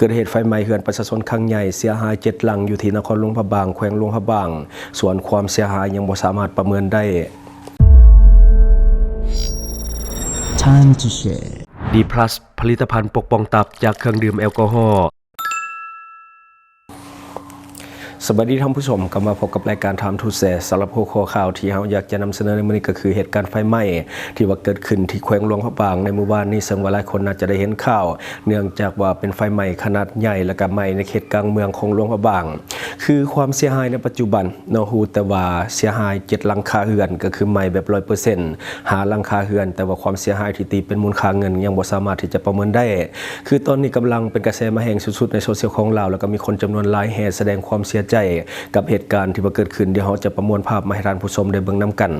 ເກີດເຫດໄຟໄໝ້ເຮືອນປະຊາຊົນຄັ້ງໃຫຍ່ ເສຍຫາຍເຈັດຫຼັງ ຢູ່ທີ່ນະຄອນຫຼວງພະບາງ, ແຂວງຫຼວງພະບາງ, ສ່ວນຄວາມເສຍຫາຍຍັງບໍ່ສາມາດປະເມີນໄດ້. Time to share. ດີພລັສ ຜະລິດຕະພັນປົກປ້ອງຕັບຈາກເຄື່ອງດື່ມແອລກໍຮໍ. ສະບາຍດີທ່ານຜູ້ຊົມ, ກັບມາພົບກັບລາຍການ Time to Share. ສຳລັບຫົວຂໍ້ຂ່າວທີ່ເຮົາຢາກຈະນຳສະເໜີໃນມື້ນີ້ ກໍຄືເຫດການໄຟໄໝ້ທີ່ວ່າເກີດຂຶ້ນທີ່ແຂວງຫຼວງພະບາງໃນມື້ວານນີ້, ເຊິ່ງວ່າຫຼາຍຄົນໜ້າຈະໄດ້ເຫັນຂ່າວ ເນື່ອງຈາກວ່າເປັນໄຟໄໝ້ຂະໜາດໃຫຍ່ ແລະກະໄໝ້ໃນເຂດກາງເມືອງຂອງຫຼວງພະບາງ. ຄືຄວາມເສຍຫາຍໃນປັດຈຸບັນເນາະ, ຮູ້ແຕ່ວ່າເສຍຫາຍເຈັດຫຼັງຄາເຮືອນ ກໍຄືໄໝ້ແບບຮ້ອຍເປີເຊັນ, ຫ້າຫຼັງຄາເຮືອນ, ແຕ່ວ່າຄວາມເສຍຫາຍທີ່ຕີເປັນມູນຄ່າເງິນຍັງບໍ່ສາມາດທີ່ຈະປະເມີນໄດ້. ຄືຕອນນີ້ກຳລັງເປັນກະແສມາແຮງສຸດໆໃນໂຊຊຽວຂອງລາວ ແລ້ວກໍມີຄົນຈຳນວນຫຼາຍແຫ່ສະແດງຄວາມເສຍໃຈກັບເຫດການທີ່ວ່າເກີດຂຶ້ນ. ດຽວເຮົາຈະປະມວນພາບມາໃຫ້ທ່ານຜູ້ຊົມໄດ້ເບິ່ງນຳກັນ.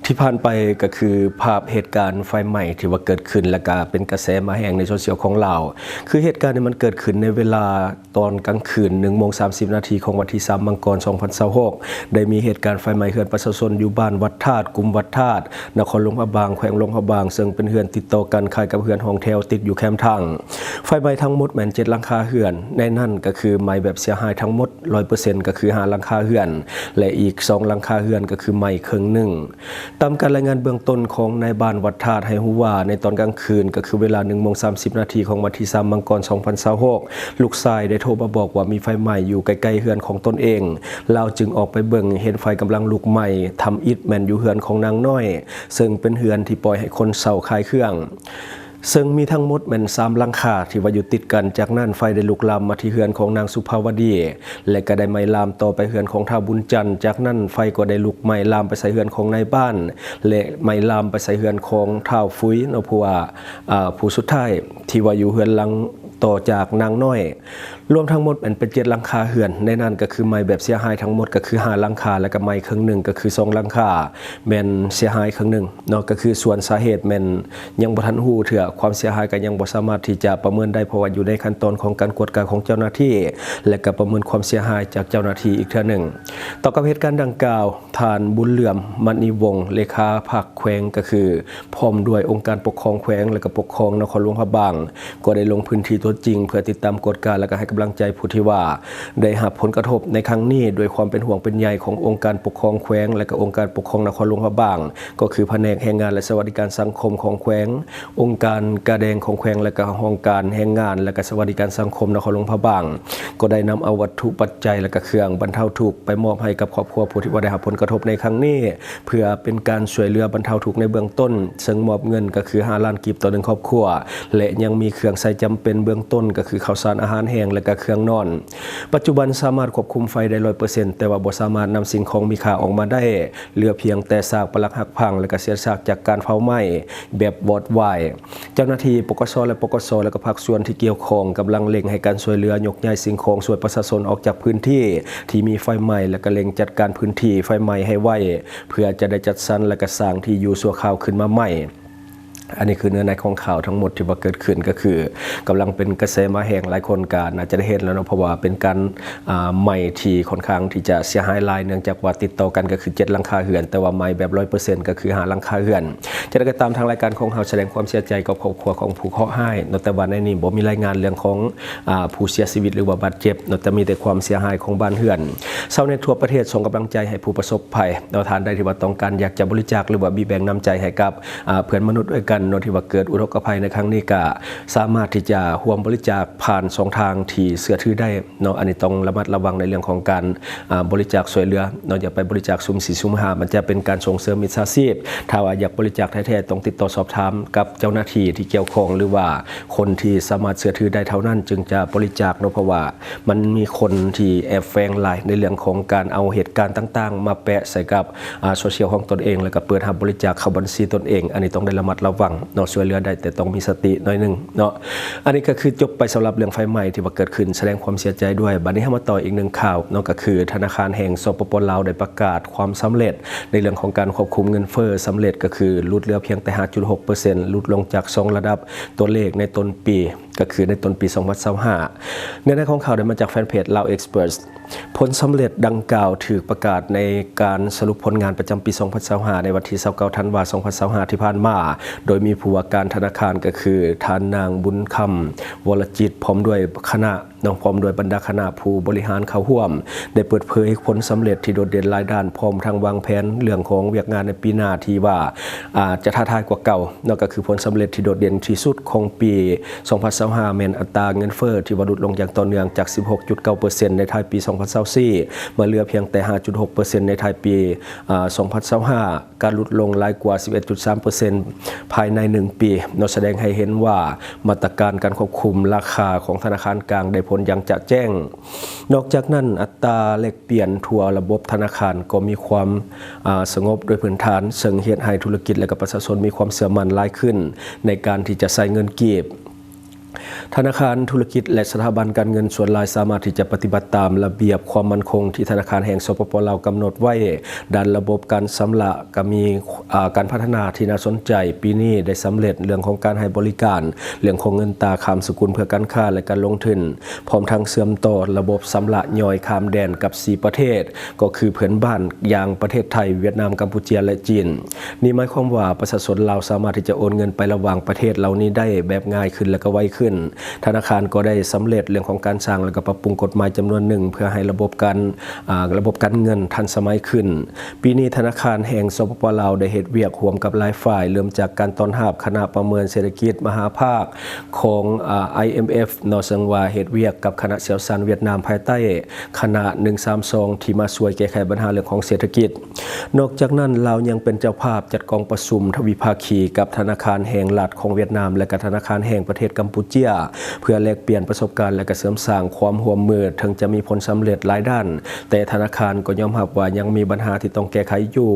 ທີ່ຜ່ານໄປກໍຄືພາບເຫດການໄຟໄໝ້ທີ່ວ່າເກີດຂຶ້ນ ແລະກະເປັນກະແສມາແຮງໃນໂຊຊຽວຂອງລາວ. ຄືເຫດການນີ້ມັນເກີດຂຶ້ນໃນເວລາຕອນກາງຄືນ ໜຶ່ງໂມງສາມສິບນາທີຂອງວັນທີສາມ ມັງກອນ ສອງພັນຊາວຫົກ ໄດ້ມີເຫດການໄຟໄໝ້ເຮືອນປະຊາຊົນຢູ່ບ້ານວັດທາດ, ກຸ່ມວັດທາດ, ນະຄອນຫຼວງພະບາງ, ແຂວງຫຼວງພະບາງ, ເຊິ່ງເປັນເຮືອນຕິດຕໍ່ກັນຄ້າຍກັບເຮືອນຫ້ອງແຖວຕິດຢູ່ແຄມທາງ. ໄຟໄໝ້ທັງໝົດແມ່ນເຈັດຫຼັງຄາເຮືອນ, ໃນນັ້ນກໍຄືໄໝ້ແບບເສຍຫາຍທັງໝົດ ຮ້ອຍເປີເຊັນ ກໍຄືຫ້າຫຼັງຄາເຮືອນ ແລະ ອີກສອງຫຼັງຄາເຮືອນກໍຄືໄໝ້ເຄິ່ງໜຶ່ງ. ຕາມການລາຍງານເບື້ອງຕົ້ນຂອງນາຍບ້ານວັດທາດໃຫ້ຮູ້ວ່າ ໃນຕອນກາງຄືນ ກໍຄືເວລາໜຶ່ງໂມງສາມສິບນາທີຂອງວັນທີສາມ ມັງກອນ ສອງພັນຊາວຫົກ ລູກຊາຍໄດ້ໂທມາບອກວ່າມີໄຟໄໝ້ຢູ່ໃກ້ໆເຮືອນຂອງຕົນເອງ. ລາວຈຶ່ງອອກໄປເບິ່ງ ເຫັນໄຟກຳລັງລຸກໄໝ້ທຳອິດ ແມ່ນຢູ່ເຮືອນຂອງນາງນ້ອຍ ເຊິ່ງເປັນເຮືອນທີ່ປ່ອຍໃຫ້ຄົນເຊົ່າຂາຍເຄື່ອງ. ເຊິ່ງມີທັງໝົດແມ່ນສາມຫຼັງຄາທີ່ວ່າຢູ່ຕິດກັນ. ຈາກນັ້ນໄຟໄດ້ລຸກລາມມາທີ່ເຮືອນຂອງນາງສຸພາວະດີ ແລະ ກໍໄດ້ໄໝ້ລາມຕໍ່ໄປເຮືອນຂອງທ້າວບຸນຈັນ. ຈາກນັ້ນໄຟກໍໄດ້ລຸກໄໝ້ລາມໄປໃສ່ເຮືອນຂອງນາຍບ້ານ ແລະ ໄໝ້ລາມໄປໃສ່ເຮືອນຂອງທ້າວຟຸຍເນາະ ຜູ້ວ່າ ອາ ຜູ້ສຸດທ້າຍທີ່ວ່າຢູ່ເຮືອນຫຼັງຕໍ່ຈາກນາງນ້ອຍ. ລວມທັງໝົດແມ່ນເປັນເຈັດຫຼັງຄາເຮືອນ, ໃນນັ້ນກໍຄືໄໝ້ແບບເສຍຫາຍທັງໝົດກໍຄືຫ້າຫຼັງຄາ ແລະ ກໍໄໝ້ເຄິ່ງໜຶ່ງກໍຄືສອງຫຼັງຄາ ແມ່ນເສຍຫາຍເຄິ່ງໜຶ່ງເນາະ. ກໍຄືສ່ວນສາເຫດແມ່ນຍັງບໍ່ທັນຮູ້ເທື່ອ, ຄວາມເສຍຫາຍກໍຍັງບໍ່ສາມາດທີ່ຈະປະເມີນໄດ້ ເພາະວ່າຢູ່ໃນຂັ້ນຕອນຂອງການກວດກາຂອງເຈົ້າໜ້າທີ່ ແລະ ກໍປະເມີນຄວາມເສຍຫາຍຈາກເຈົ້າໜ້າທີ່ອີກເທື່ອໜຶ່ງ. ຕໍ່ກັບເຫດການດັ່ງກ່າວ, ທ່ານ ບຸນເຫຼືອມ ມະນີວົງ ເລຂາພັກແຂວງ ກໍຄື ພ້ອມດ້ວຍອົງການປົກຄອງແຂວງ ແລະ ກໍປົກຄອງນະຄອນຫຼວງພະບາງ ກໍໄດ້ລົງພື້ນທີ່ຕົວຈິງ ເພື່ອຕິດຕາມກວດກາ ແລະ ກໍໃຫ້ກຳລັງໃຈຜູ້ທີ່ວ່າໄດ້ຮັບຜົນກະທົບໃນຄັ້ງນີ້. ດ້ວຍຄວາມເປັນຫ່ວງເປັນໃຍຂອງອົງການປົກຄອງແຂວງ ແລະ ກໍອົງການປົກຄອງນະຄອນຫຼວງພະບາງ ກໍຄືພະແນກແຮງງານ ແລະ ສະຫວັດດີການສັງຄົມຂອງແຂວງ, ອົງການກາແດງຂອງແຂວງ ແລະ ກໍຫ້ອງການແຮງງານ ແລະ ກໍສະຫວັດດີການສັງຄົມນະຄອນຫຼວງພະບາງ ກໍໄດ້ນຳເອົາວັດຖຸປັດໄຈ ແລະ ກໍເຄື່ອງບັນເທົາທຸກໄປມອບໃຫ້ກັບຄອບຄົວຜູ້ທີ່ວ່າໄດ້ຮັບຜົນກະທົບໃນຄັ້ງນີ້ ເພື່ອເປັນການຊ່ວຍເຫຼືອບັນເທົາທຸກໃນເບື້ອງຕົ້ນ, ເຊິ່ງມອບເງິນກໍຄືຫ້າລ້ານກີບຕໍ່ໜຶ່ງຄອບຄົວ ແລະ ຍັງມີເຄື່ອງໃຊ້ຈຳເປັນເບື້ອງຕົ້ນ ກໍຄືເຂົ້າສານອາຫານແຫ້ງ ແລະ ກໍເຄື່ອງນອນ. ປັດຈຸບັນສາມາດຄວບຄຸມໄຟໄດ້ຮ້ອຍເປີເຊັນ ແຕ່ວ່າບໍ່ສາມາດນຳສິ່ງຂອງມີຄ່າອອກມາໄດ້, ເຫຼືອພຽງແຕ່ຊາກປະຫຼັກຫັກພັງ ແລະ ກະເສດຊາກຈາກການເຜົາໄໝ້ແບບວອດວາຍ. ເຈົ້າໜ້າທີ່ ປກສ ແລະ ປກສ ແລະ ກະພາກສ່ວນທີ່ກ່ຽວຂ້ອງກຳລັງເລັ່ງໃຫ້ການຊ່ວຍເຫຼືອຍົກຍ້າຍສິ່ງຂອງຊ່ວຍປະຊາຊົນອອກຈາກພື້ນທີ່ທີ່ມີໄຟໄໝ້ ແລະ ກະເລັ່ງຈັດການພື້ນທີ່ໄຟໄໝ້ໃຫ້ໄວ ເພື່ອຈະໄດ້ຈັດສັນ ແລະ ກະສ້າງທີ່ຢູ່ຊົ່ວຄາວຂຶ້ນມາໃໝ່. ອັນນີ້ຄືເນື້ອໃນຂອງຂ່າວທັງໝົດທີ່ວ່າເກີດຂຶ້ນ ກໍຄືກຳລັງເປັນກະແສມາແຮງ. ຫຼາຍຄົນກໍໜ້າຈະໄດ້ເຫັນແລ້ວເນາະ, ເພາະວ່າເປັນການ ອ່າ ໄໝ້ທີ່ຂ້ອນຂ້າງທີ່ຈະເສຍຫາຍຫຼາຍ ເນື່ອງຈາກວ່າຕິດຕໍ່ກັນກໍຄືເຈັດຫຼັງຄາເຮືອນ, ແຕ່ວ່າໄໝ້ແບບຮ້ອຍເປີເຊັນກໍຄືຫ້າຫຼັງຄາເຮືອນ. ຈັ່ງໃດກໍຕາມ, ທາງລາຍການຂອງເຮົາສະແດງຄວາມເສຍໃຈກັບຄອບຄົວຂອງຜູ້ເຄາະຮ້າຍເນາະ, ແຕ່ວ່າໃນນີ້ບໍ່ມີລາຍງານເລື່ອງຂອງ ອ່າ ຜູ້ເສຍຊີວິດ ຫຼືວ່າບາດເຈັບເນາະ, ແຕ່ມີແຕ່ຄວາມເສຍຫາຍຂອງບ້ານເຮືອນ. ຊາວເນັດທົ່ວປະເທດສົ່ງກຳລັງໃຈໃຫ້ຜູ້ປະສົບໄພເນາະ, ທ່ານໃດທີ່ວ່າຕ້ອງການຢາກຈະບໍລິຈາກ ຫຼືວ່າບີແບ່ງນ້ຳໃຈໃຫ້ກັບ ອ່າ ເພື່ອນມະນຸດດ້ວຍກັນ ເນາະ ທີ່ວ່າເກີດອຸທົກກະໄພໃນຄັ້ງນີ້ ກະສາມາດທີ່ຈະຮ່ວມບໍລິຈາກຜ່ານຊ່ອງທາງທີ່ເຊື່ອຖືໄດ້ເນາະ. ອັນນີ້ຕ້ອງລະມັດລະວັງໃນເລື່ອງຂອງການ ອ່າ ບໍລິຈາກຊ່ວຍເຫຼືອເນາະ, ຢ່າໄປບໍລິຈາກສຸ່ມສີ່ສຸ່ມຫ້າ ມັນຈະເປັນການສົ່ງເສີມມິດສາຊີບ. ຖ້າວ່າຢາກບໍລິຈາກແທ້ໆ ຕ້ອງຕິດຕໍ່ສອບຖາມກັບເຈົ້າໜ້າທີ່ທີ່ກ່ຽວຂ້ອງ ຫຼືວ່າຄົນທີ່ສາມາດເຊື່ອຖືໄດ້ເທົ່ານັ້ນ ຈຶ່ງຈະບໍລິຈາກເນາະ, ເພາະວ່າມັນມີຄົນທີ່ແອບແຝງຫຼາຍໃນເລື່ອງຂອງການເອົາເຫດການຕ່າງໆມາແປະໃສ່ກັບ ອ່າ ໂຊຊຽວຂອງຕົນເອງ ແລ້ວກໍເປີດຮັບບໍລິຈາກເຂົ້າບັນຊີຕົນເອງ. ອັນນີ້ຕ້ອງໄດ້ລະມັດລະວັງເນາະ, ຊ່ວຍເຫຼືອໄດ້ ແຕ່ຕ້ອງມີສະຕິໜ້ອຍໜຶ່ງເນາະ. ອັນນີ້ກໍຄືຈົບໄປສຳລັບເລື່ອງໄຟໄໝ້ທີ່ວ່າເກີດຂຶ້ນ, ສະແດງຄວາມເສຍໃຈດ້ວຍ. ບັດນີ້ເຮົາມາຕໍ່ອີກໜຶ່ງຂ່າວເນາະ, ກໍຄືທະນາຄານແຫ່ງ ສປປ ລາວ ໄດ້ປະກາດຄວາມສຳເລັດໃນເລື່ອງຂອງການຄວບຄຸມເງິນເຟີ້ສຳເລັດ, ກໍຄືຫຼຸດເຫຼືອພຽງແຕ່ຫ້າຈຸດຫົກເປີເຊັນ, ຫຼຸດລົງຈາກສອງລະດັບຕົວເລກໃນຕົ້ນປີ ກໍຄືໃນຕົ້ນປີສອງພັນຊາວຫ້າ. ເນື້ອໃນຂອງຂ່າວໄດ້ມາຈາກແຟນເພຈ Lao Experts. ຜົນສຳເລັດດັ່ງກ່າວຖືກປະກາດໃນການສະຫຼຸບຜົນງານປະຈຳປີສອງພັນຊາວຫ້າ ໃນວັນທີຊາວເກົ້າ ທັນວາ ສອງພັນຊາວຫ້າ ທີ່ຜ່ານມາ, ໂດຍມີຜູ້ວ່າການທະນາຄານ ກໍຄືທ່ານນາງ ບຸນຄຳ ວໍລະຈິດ ພ້ອມດ້ວຍຄະນະເນາະ, ພ້ອມດ້ວຍບັນດາຄະນະຜູ້ບໍລິຫານເຂົ້າຮ່ວມ ໄດ້ເປີດເຜີຍຜົນສຳເລັດທີ່ໂດດເດັ່ນຫຼາຍດ້ານ, ພ້ອມທັງວາງແຜນເລື່ອງຂອງວຽກງານໃນປີໜ້າທີ່ວ່າ ອາດຈະທ້າທາຍກວ່າເກົ່າເນາະ, ກໍຄືຜົນສຳເລັດທີ່ໂດດເດັ່ນທີ່ສຸດຂອງປີສອງພັນຊາວຫ້າ ແມ່ນອັດຕາເງິນເຟີ້ທີ່ວ່າຫຼຸດລົງຢ່າງຕໍ່ເນື່ອງ ຈາກສິບຫົກຈຸດເກົ້າເປີເຊັນໃນທ້າຍປີສອງພັນຊາວສີ່ ມາເຫຼືອພຽງແຕ່ຫ້າຈຸດຫົກເປີເຊັນໃນທ້າຍປີ ອາ ສອງພັນຊາວຫ້າ, ການຫຼຸດລົງຫຼາຍກວ່າສິບເອັດຈຸດສາມເປີເຊັນພາຍໃນໜຶ່ງປີເນາະ, ສະແດງໃຫ້ເຫັນວ່າມາດຕະການການຄວບຄຸມລາຄາຂອງທະນາຄານກາງໄດ້ຜົນຢ່າງຈະແຈ້ງ. ນອກຈາກນັ້ນ, ອັດຕາແລກປ່ຽນທົ່ວລະບົບທະນາຄານກໍມີຄວາມ ອາ ສະຫງົບໂດຍພື້ນຖານ, ເຊິ່ງເຮັດໃຫ້ທຸລະກິດ ແລະ ກໍປະຊາຊົນມີຄວາມເຊື່ອໝັ້ນຫຼາຍຂຶ້ນໃນການທີ່ຈະໃຊ້ເງິນກີບ. ທະນາຄານ, ທຸລະກິດ ແລະ ສະຖາບັນການເງິນສ່ວນຫຼາຍສາມາດທີ່ຈະປະຕິບັດຕາມລະບຽບຄວາມໝັ້ນຄົງທີ່ທະນາຄານແຫ່ງ ສປປ ລາວ ກຳນົດໄວ້. ດ້ານລະບົບການຊຳລະກໍມີ ອາ ການພັດທະນາທີ່ໜ້າສົນໃຈ. ປີນີ້ໄດ້ສຳເລັດເລື່ອງຂອງການໃຫ້ບໍລິການ ເລື່ອງຂອງເງິນຕາຂ້າມສະກຸນເພື່ອການຄ້າ ແລະ ການລົງທຶນ, ພ້ອມທັງເຊື່ອມຕໍ່ລະບົບຊຳລະຍ່ອຍຂ້າມແດນກັບສີ່ປະເທດ ກໍຄືເພື່ອນບ້ານຢ່າງປະເທດໄທ, ຫວຽດນາມ, ກຳປູເຈຍ ແລະ ຈີນ. ນີ້ໝາຍຄວາມວ່າປະຊາຊົນລາວສາມາດທີ່ຈະໂອນເງິນໄປລະຫວ່າງປະເທດເຫຼົ່ານີ້ໄດ້ແບບງ່າຍຂຶ້ນ ແລະ ກໍໄວຂຶ້ນ. ທະນາຄານກໍໄດ້ສຳເລັດເລື່ອງຂອງການສ້າງ ແລະ ກໍປັບປຸງກົດໝາຍຈຳນວນໜຶ່ງ ເພື່ອໃຫ້ລະບົບການ ອາ ລະບົບການເງິນທັນສະໄໝຂຶ້ນ. ປີນີ້ທະນາຄານແຫ່ງ ສປປ ລາວ ໄດ້ເຮັດວຽກຮ່ວມກັບຫຼາຍຝ່າຍ, ເລີ່ມຈາກການຕ້ອນຮັບຄະນະປະເມີນເສດຖະກິດມະຫາພາກຂອງ ອາ ໄອເອັມເອັຟ ເນາະ, ເຊິ່ງວ່າເຮັດວຽກກັບຄະນະຊ່ຽວຊານຫວຽດນາມ ພາຍໃຕ້ຄະນະໜຶ່ງສາມສອງ ທີ່ມາຊ່ວຍແກ້ໄຂບັນຫາເລື່ອງຂອງເສດຖະກິດ. ນອກຈາກນັ້ນ, ລາວຍັງເປັນເຈົ້າພາບຈັດກອງປະຊຸມທະວິພາຄີກັບທະນາຄານແຫ່ງລັດຂອງຫວຽດນາມ ແລະ ກະທະນາຄານແຫ່ງປະເທດກຳປູເຈຍ ເພື່ອແລກປ່ຽນປະສົບການ ແລະ ກະເສີມສ້າງຄວາມຮ່ວມມື. ເຖິງຈະມີຜົນສຳເລັດຫຼາຍດ້ານ, ແຕ່ທະນາຄານກໍຍອມຮັບວ່າຍັງມີບັນຫາທີ່ຕ້ອງແກ້ໄຂຢູ່.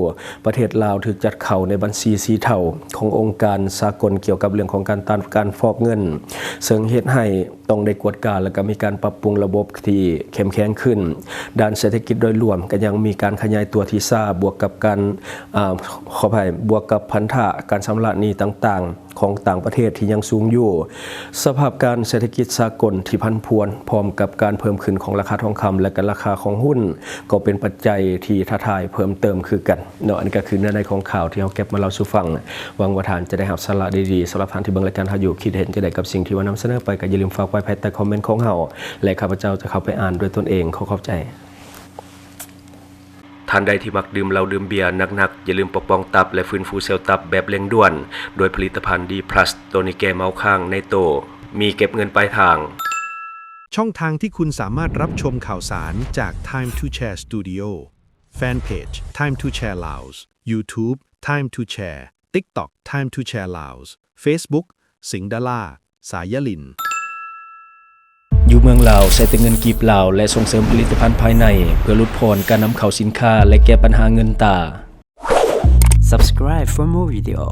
ປະເທດລາວຖືກຈັດເຂົ້າໃນບັນຊີສີເທົາຂອງອົງການສາກົນກ່ຽວກັບເລື່ອງຂອງການຕ້ານການຟອກເງິນ, ເຊິ່ງເຮັດໃຫ້ ຕ້ອງໄດ້ກວດກາ ແລະ ກໍມີການປັບປຸງລະບົບທີ່ເຂັ້ມແຂງຂຶ້ນ. ດ້ານເສດຖະກິດໂດຍລວມກໍຍັງມີການຂະຫຍາຍຕົວທີ່ຊ້າ, ບວກກັບການ ອາ ຂໍອະໄພ, ບວກກັບພັນທະການຊຳລະໜີ້ຕ່າງໆຂອງຕ່າງປະເທດທີ່ຍັງສູງຢູ່. ສະພາບການເສດຖະກິດສາກົນທີ່ຜັນຜວນ, ພ້ອມກັບການເພີ່ມຂຶ້ນຂອງລາຄາທອງຄຳ ແລະ ກໍລາຄາຂອງຫຸ້ນ, ກໍເປັນປັດໄຈທີ່ທ້າທາຍເພີ່ມເຕີມຄືກັນ. ເນາະ, ອັນນີ້ກໍຄືເນື້ອໃນຂອງຂ່າວທີ່ເຮົາເກັບມາເລົ່າສູ່ຟັງ. ຫວັງວ່າທ່ານຈະໄດ້ຮັບສາລະດີໆ. ສຳລັບທ່ານທີ່ເບິ່ງລາຍການເຮົາຢູ່, ຄິດເຫັນຈັ່ງໃດກັບສິ່ງທີ່ວ່ານຳສະເໜີໄປ, ກໍຢ່າລືມຝາກໄວ້ພາຍໃຕ້ຄອມເມັນຂອງເຮົາ ແລະ ຂ້າພະເຈົ້າຈະເຂົ້າໄປອ່ານດ້ວຍຕົນເອງ. ຂໍຂອບໃຈ. ທ່ານໃດທີ່ມັກດື່ມເຫຼົ້າດື່ມເບຍໜັກໆ, ຢ່າລືມປົກປ້ອງຕັບ ແລະ ຟື້ນຟູເຊວຕັບແບບເລັ່ງດ່ວນ ດ້ວຍຜະລິດຕະພັນ D plus. ໂຕນີ້ແກ້ເມົາຄ້າງໃນໂຕ, ມີເກັບເງິນປາຍທາງ. ช่องทางที่คุณสามารถรับชมข่าวสารจาก Time to Share Studio, Fanpage Time to Share Laos, YouTube Time to Share, TikTok Time to Share Laos, Facebook สิงห์ดารา สายยลิน ຢູ່ເມືອງລາວ ໃຊ້ແຕ່ເງິນກີບລາວ ແລະ ສົ່ງເສີມຜະລິດຕະພັນພາຍໃນ ເພື່ອຫຼຸດຜ່ອນການນຳເຂົ້າສິນຄ້າ ແລະ ແກ້ບັນຫາເງິນຕາ. Subscribe for more video.